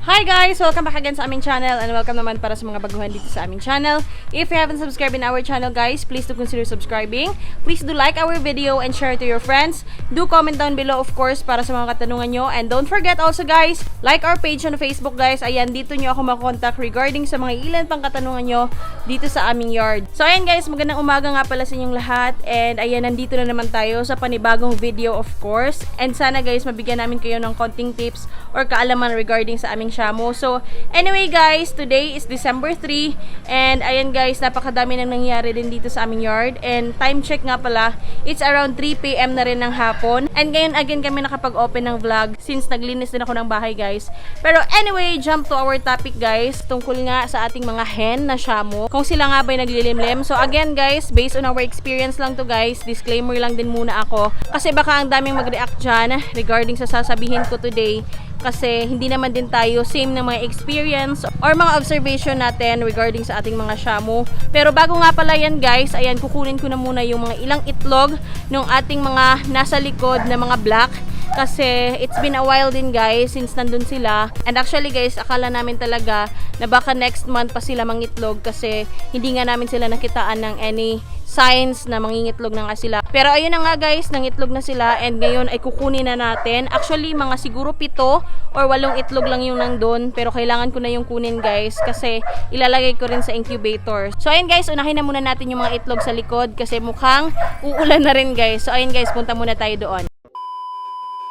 Hi guys! Welcome back again sa aming channel and welcome naman para sa mga baguhan dito sa aming channel. If you haven't subscribed in our channel guys, please do consider subscribing. Please do like our video and share it to your friends. Do comment down below of course para sa mga katanungan nyo. And don't forget also guys, like our page on Facebook guys. Ayan, dito nyo ako makontak regarding sa mga ilan pang katanungan nyo dito sa aming yard. So ayan guys, magandang umaga nga pala sa inyong lahat. And ayan, nandito na naman tayo sa panibagong video of course. And sana guys, mabigyan namin kayo ng konting tips or kaalaman regarding sa aming Shamo. So, anyway guys, today is December 3 and ayan guys, napakadami nang nangyari din dito sa aming yard and time check nga pala, it's around 3 PM na rin ng hapon and ngayon again kami nakapag-open ng vlog since naglinis din ako ng bahay guys. Pero anyway, jump to our topic guys, tungkol nga sa ating mga hen na Shamo, kung sila nga ba'y naglilimlim. So again guys, based on our experience lang to guys, disclaimer lang din muna ako kasi baka ang daming mag-react dyan regarding sa sasabihin ko today kasi hindi naman din tayo same na mga experience or mga observation natin regarding sa ating mga Shamo. Pero bago nga pala yan guys, ayan, kukunin ko na muna yung mga ilang itlog ng ating mga nasa likod na mga black kasi it's been a while din guys since nandun sila. And actually guys, akala namin talaga na baka next month pa sila mangitlog kasi hindi nga namin sila nakitaan ng any signs na mangingitlog na nga sila. Pero ayun na nga guys, nangitlog na sila and ngayon ay kukunin na natin. Actually mga siguro 7 or 8 itlog lang yung nandun, pero kailangan ko na yung kunin guys kasi ilalagay ko rin sa incubator. So ayun guys, unahin na muna natin yung mga itlog sa likod kasi mukhang uulan na rin guys. So ayun guys, punta muna tayo doon.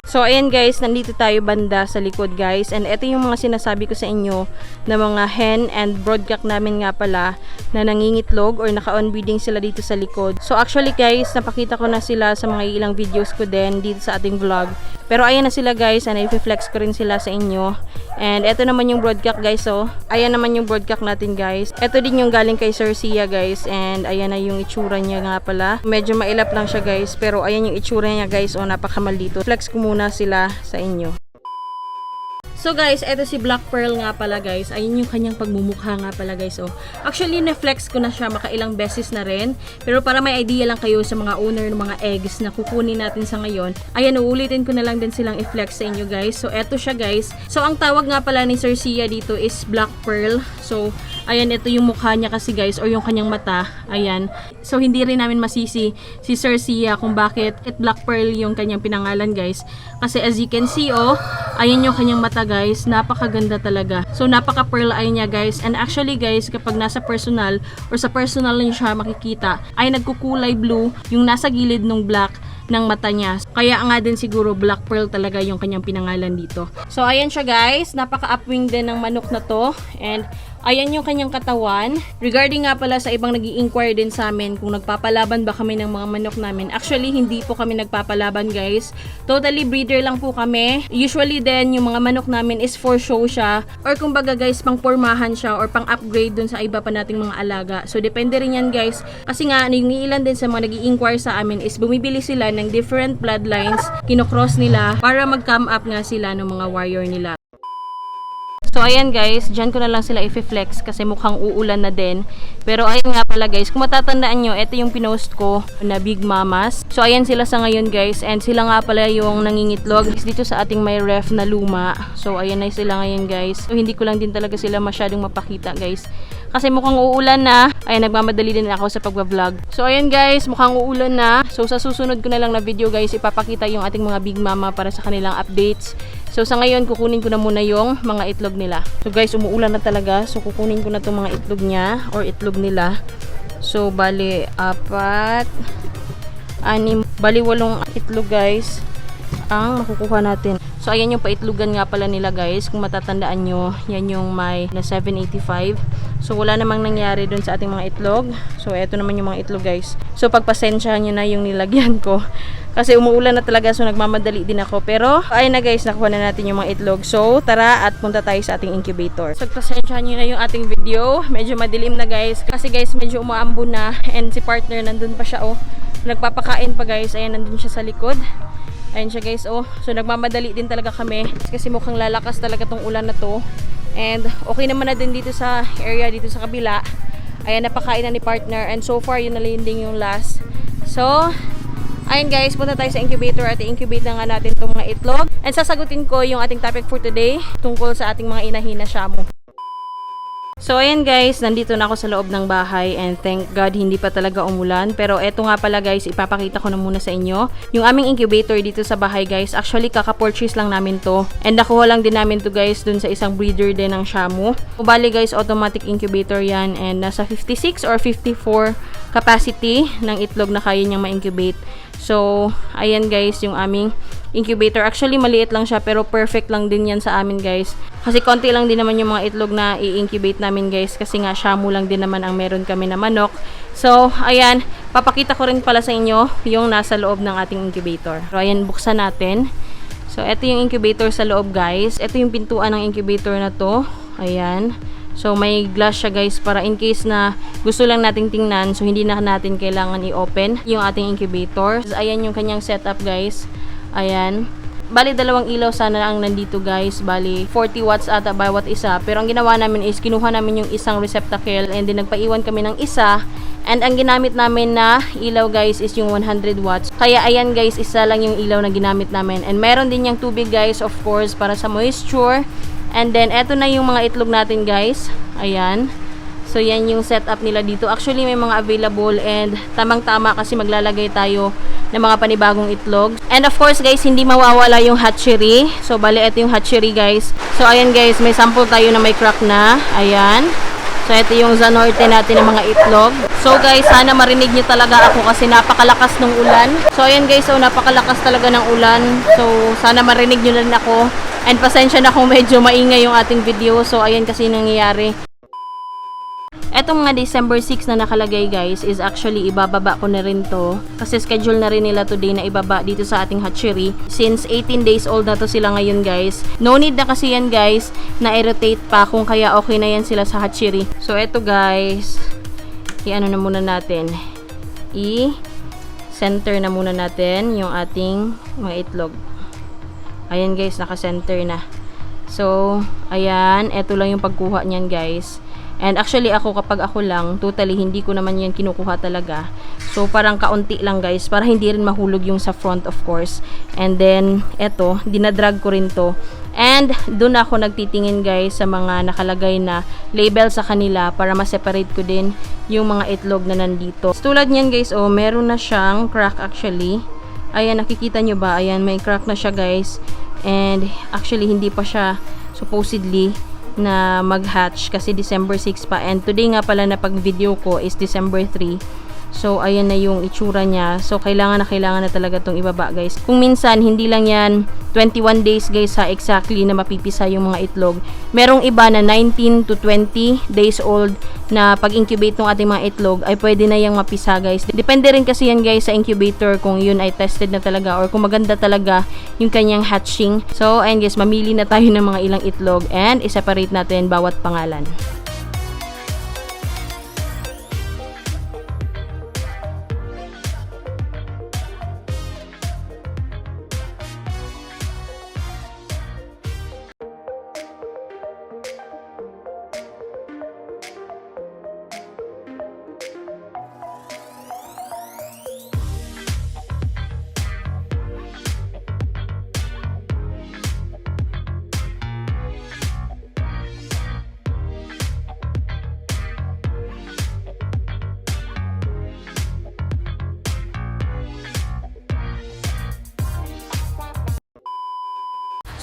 So ayan guys, nandito tayo banda sa likod guys and ito yung mga sinasabi ko sa inyo na mga hen and broodcock namin nga pala na nangingitlog or naka-on breeding sila dito sa likod. So actually guys, napakita ko na sila sa mga ilang videos ko din dito sa ating vlog. Pero ayan na sila guys and i-flex ko rin sila sa inyo. And ito naman yung broodcock guys, so ayan naman yung broodcock natin guys. Ito din yung galing kay Sir Sia guys and ayan na yung itsura niya nga pala. Medyo mailap lang siya guys pero ayan yung itsura niya guys, oh napakamalito. Flex ko muna sila sa inyo. So guys, eto si Black Pearl nga pala guys. Ayun yung kanyang pagmumukha nga pala guys. Oh. Actually, na-flex ko na siya makailang beses na rin. Pero para may idea lang kayo sa mga owner ng mga eggs na kukunin natin sa ngayon, ayan, uulitin ko na lang din silang i-flex sa inyo guys. So eto siya guys. So ang tawag nga pala ni Sir Sia dito is Black Pearl. So ayan, ito yung mukha niya kasi guys or yung kanyang mata. Ayan. So hindi rin namin masisi si Sir Sia kung bakit Black Pearl yung kanyang pinangalan guys. Kasi as you can see, oh, ayan yung kanyang mata guys, napakaganda talaga. So napaka-pearl eye niya guys. And actually guys, kapag nasa personal or sa personal niyo siya makikita, ay nagkukulay blue yung nasa gilid ng black ng mata niya. Kaya nga din siguro Black Pearl talaga yung kanyang pinangalan dito. So ayan siya guys, napaka-upwing din ng manok na to. And ayan yung kanyang katawan. Regarding nga pala sa ibang nag-i-inquire din sa amin kung nagpapalaban ba kami ng mga manok namin. Actually, hindi po kami nagpapalaban guys. Totally breeder lang po kami. Usually din, yung mga manok namin is for show siya. Or kumbaga guys, pang pormahan siya or pang upgrade dun sa iba pa nating mga alaga. So, depende rin yan guys. Kasi nga, yung ilan din sa mga nag-i-inquire sa amin is bumibili sila ng different bloodlines. Kinocross nila para mag-come up nga sila ng mga warrior nila. So ayan guys, dyan ko na lang sila i-flex kasi mukhang uulan na din. Pero ayan nga pala guys, kung matatandaan nyo, ito yung pinost ko na Big Mamas. So ayan sila sa ngayon guys, and sila nga pala yung nangingitlog dito sa ating may ref na luma. So ayan na sila ngayon guys. So hindi ko lang din talaga sila masyadong mapakita guys. Kasi mukhang uulan na. Ayan, nagmamadali din ako sa pagbablog. So ayan guys, mukhang uulan na. So sa susunod ko na lang na video guys, ipapakita yung ating mga Big Mama para sa kanilang updates. So sa ngayon, kukunin ko na muna yung mga itlog nila. So guys, umuulan na talaga. So kukunin ko na itong mga itlog niya or itlog nila. So bali 4, 6, bali 8 itlog guys ang makukuha natin. So ayan yung paitlogan nga pala nila guys. Kung matatandaan nyo, yan yung may na 785. So wala namang nangyari dun sa ating mga itlog. So eto naman yung mga itlog guys. So pagpasensyahan nyo na yung nilagyan ko. Kasi umuulan na talaga, so nagmamadali din ako. Pero ayun na guys, nakuha na natin yung mga itlog. So tara at punta tayo sa ating incubator. So pagpasensyahan nyo na yung ating video. Medyo madilim na guys. Kasi guys, medyo umaambo na. And si partner nandun pa siya, oh. Nagpapakain pa guys. Ayan, nandun siya sa likod. Ayan siya guys, oh. So nagmamadali din talaga kami. Kasi mukhang lalakas talaga tong ulan na to. And okay naman na din dito sa area, dito sa kabila. Ayan, napakain na ni partner. And so far, yun na din yung last. So Ayun guys, punta tayo sa incubator at i-incubate na nga natin itong mga itlog. And sasagutin ko yung ating topic for today tungkol sa ating mga inahin na shamu. So ayan guys, nandito na ako sa loob ng bahay and thank God hindi pa talaga umulan. Pero eto nga pala guys, ipapakita ko na muna sa inyo yung aming incubator dito sa bahay guys. Actually kaka-purchase lang namin to and nakuha lang din namin to guys dun sa isang breeder din ng shamu. Bali guys, automatic incubator yan and nasa 56 or 54 capacity ng itlog na kaya niyang ma-incubate. So ayan guys yung aming incubator. Actually maliit lang siya pero perfect lang din yan sa amin guys. Kasi konti lang din naman yung mga itlog na i-incubate namin guys. Kasi nga shamu lang din naman ang meron kami na manok. So ayan, papakita ko rin pala sa inyo yung nasa loob ng ating incubator. So ayan, buksan natin. So ito yung incubator sa loob guys. Ito yung pintuan ng incubator na to. Ayan. So may glass siya guys para in case na gusto lang nating tingnan. So hindi na natin kailangan i-open yung ating incubator. So, ayan yung kanyang setup guys. Ayan. Bali, dalawang ilaw sana ang nandito guys. Bali, 40 watts ata bawat isa. Pero ang ginawa namin is kinuha namin yung isang receptacle and then nagpaiwan kami ng isa. And ang ginamit namin na ilaw guys is yung 100 watts. Kaya ayan guys, isa lang yung ilaw na ginamit namin. And meron din yung tubig guys, of course, para sa moisture. And then, eto na yung mga itlog natin guys. Ayan. So, yan yung setup nila dito. Actually, may mga available and tamang-tama kasi maglalagay tayo ng mga panibagong itlog. And of course, guys, hindi mawawala yung hatchery. So, bali, ito yung hatchery, guys. So, ayan, guys, may sample tayo na may crack na. Ayan. So, ito yung Zanorte natin ng mga itlog. So, guys, sana marinig nyo talaga ako kasi napakalakas ng ulan. So, ayan, guys, so, napakalakas talaga ng ulan. So, sana marinig nyo na rin ako. And pasensya na kung medyo maingay yung ating video. So, ayan kasi nangyayari. Etong mga December 6 na nakalagay guys is actually ibababa ko na rin to. Kasi schedule na rin nila today na ibaba dito sa ating hatchery. Since 18 days old na to sila ngayon guys. No need na kasi yan guys na i-rotate pa kung kaya okay na yan sila sa hatchery. So, eto guys. I-ano na muna natin. I-center na muna natin yung ating mga itlog. Ayan guys, naka-center na. So, ayan. Ito lang yung pagkuha niyan guys. And actually ako kapag ako lang, totally hindi ko naman yan kinukuha talaga. So, parang kaunti lang guys. Para hindi rin mahulog yung sa front of course. And then, eto, dinadrag ko rin to. And, doon ako nagtitingin guys sa mga nakalagay na label sa kanila para ma-separate ko din yung mga itlog na nandito. Tulad niyan guys, oh, meron na siyang crack actually. Ayan, nakikita nyo ba? Ayan, may crack na siya guys. And actually, hindi pa siya supposedly na mag-hatch kasi December 6 pa. And today nga pala na pag-video ko is December 3. So, ayan na yung itsura niya. So, kailangan na talaga itong ibaba guys. Kung minsan, hindi lang yan 21 days guys ha, exactly na mapipisa yung mga itlog. Merong iba na 19 to 20 days old na pag-incubate ng ating mga itlog ay pwede na yung mapisa guys. Depende rin kasi yan guys sa incubator kung yun ay tested na talaga or kung maganda talaga yung kanyang hatching. So, ayan guys, mamili na tayo ng mga ilang itlog and i-separate natin bawat pangalan.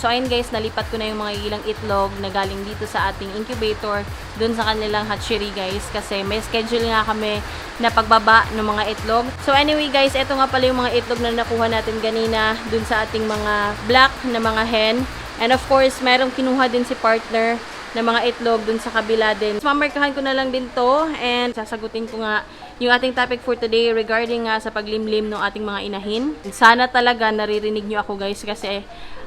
So ayun guys, nalipat ko na yung mga ilang itlog na galing dito sa ating incubator dun sa kanilang hatchery guys kasi may schedule nga kami na pagbaba ng mga itlog. So anyway guys, ito nga pala yung mga itlog na nakuha natin kanina dun sa ating mga black na mga hen. And of course, merong kinuha din si partner na mga itlog dun sa kabila din. So, mamarkahan ko na lang din to and sasagutin ko nga yung ating topic for today regarding nga sa paglimlim ng ating mga inahin. Sana talaga naririnig nyo ako guys kasi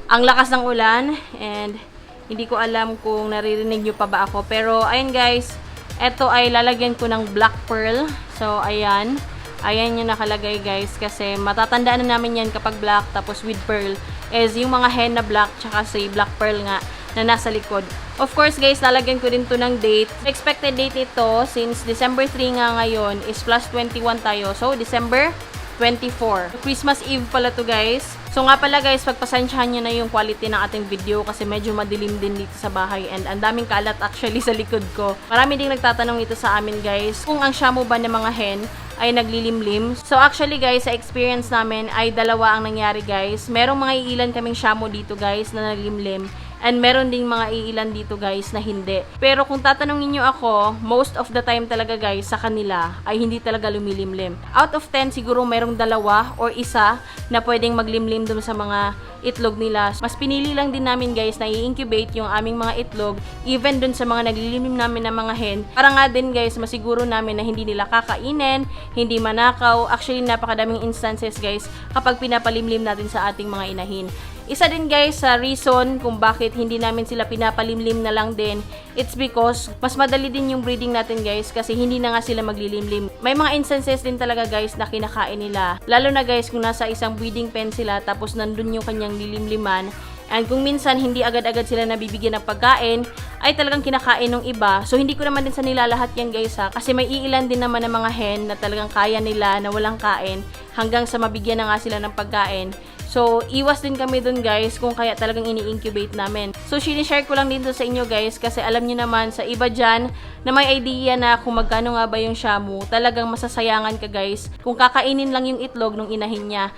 ang lakas ng ulan and hindi ko alam kung naririnig nyo pa ba ako. Pero ayun guys, eto ay lalagyan ko ng black pearl. So ayan, ayan yung nakalagay guys kasi matatandaan na namin yan kapag black tapos with pearl is yung mga hen na black tsaka si black pearl nga na nasa likod. Of course guys, lalagyan ko din to ng date. Expected date ito since December 3 nga ngayon is plus 21 tayo. So December 24. Christmas Eve pala to guys. So nga pala guys, pagpasensyahan nyo na yung quality ng ating video kasi medyo madilim din dito sa bahay and ang daming kalat actually sa likod ko. Marami ding nagtatanong ito sa amin guys kung ang shamu ba ng mga hen ay naglilimlim. So actually guys, sa experience namin ay dalawa ang nangyari guys. Merong mga iilan kaming shamu dito guys na naglimlim. And meron ding mga iilan dito guys na hindi. Pero kung tatanungin nyo ako, most of the time talaga guys sa kanila ay hindi talaga lumilimlim. Out of 10 siguro merong dalawa or isa na pwedeng maglimlim dun sa mga itlog nila. Mas pinili lang din namin guys na i-incubate yung aming mga itlog even dun sa mga naglilimlim namin na mga hen. Para nga din guys masiguro namin na hindi nila kakainin, hindi manakaw. Actually napakadaming instances guys kapag pinapalimlim natin sa ating mga inahin. Isa din guys sa reason kung bakit hindi namin sila pinapalimlim na lang din, it's because mas madali din yung breeding natin guys kasi hindi na nga sila maglilimlim. May mga instances din talaga guys na kinakain nila. Lalo na guys kung nasa isang breeding pen sila tapos nandun yung kanyang lilimliman. And kung minsan hindi agad-agad sila nabibigyan ng pagkain, ay talagang kinakain ng iba. So hindi ko naman din sa nila lahat yan guys ha. Kasi may iilan din naman ng mga hen na talagang kaya nila na walang kain hanggang sa mabigyan na nga sila ng pagkain. So, iwas din kami dun guys kung kaya talagang ini-incubate namin. So, sinishare ko lang dito sa inyo guys kasi alam nyo naman sa iba dyan na may idea na kung magkano nga ba yung shamu, talagang masasayangan ka guys kung kakainin lang yung itlog ng inahin niya.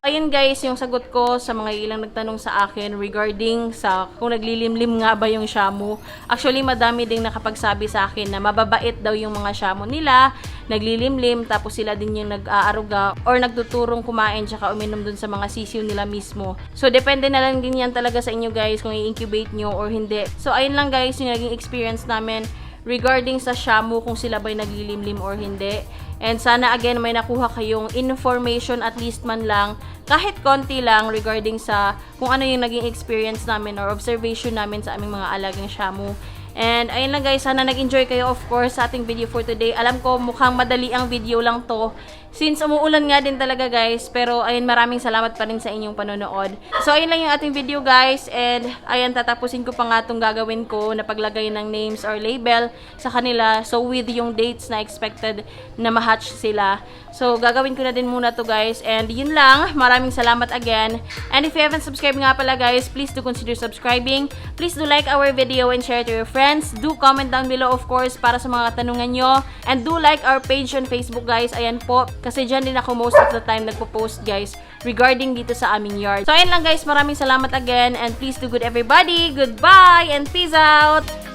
Ayun guys, yung sagot ko sa mga ilang nagtanong sa akin regarding sa kung naglilimlim nga ba yung shamu. Actually, madami ding nakapagsabi sa akin na mababait daw yung mga shamu nila, naglilimlim, tapos sila din yung nag-aaruga or nagtuturong kumain tsaka uminom dun sa mga sisiw nila mismo. So, depende na lang din yan talaga sa inyo guys kung i-incubate nyo or hindi. So, ayun lang guys yung naging experience namin regarding sa shamu kung sila ba'y naglilimlim or hindi. And sana again may nakuha kayong information at least man lang, kahit konti lang regarding sa kung ano yung naging experience namin or observation namin sa aming mga alagang shamu. And ayun lang guys, sana nag-enjoy kayo of course sa ating video for today. Alam ko mukhang madali ang video lang to since umuulan nga din talaga guys. Pero ayun, maraming salamat pa rin sa inyong panonood. So ayun lang yung ating video guys. And ayun, tatapusin ko pa nga itong gagawin ko na paglagay ng names or label sa kanila. So with yung dates na expected na ma-hatch sila. So gagawin ko na din muna to guys. And yun lang, maraming salamat again. And if you haven't subscribed nga pala guys, please do consider subscribing. Please do like our video and share to your friends. Do comment down below of course para sa mga katanungan nyo. And do like our page on Facebook guys. Ayan po. Kasi dyan din ako most of the time nagpo-post guys regarding dito sa aming yard. So ayun lang guys, maraming salamat again. And please do good everybody. Goodbye and peace out!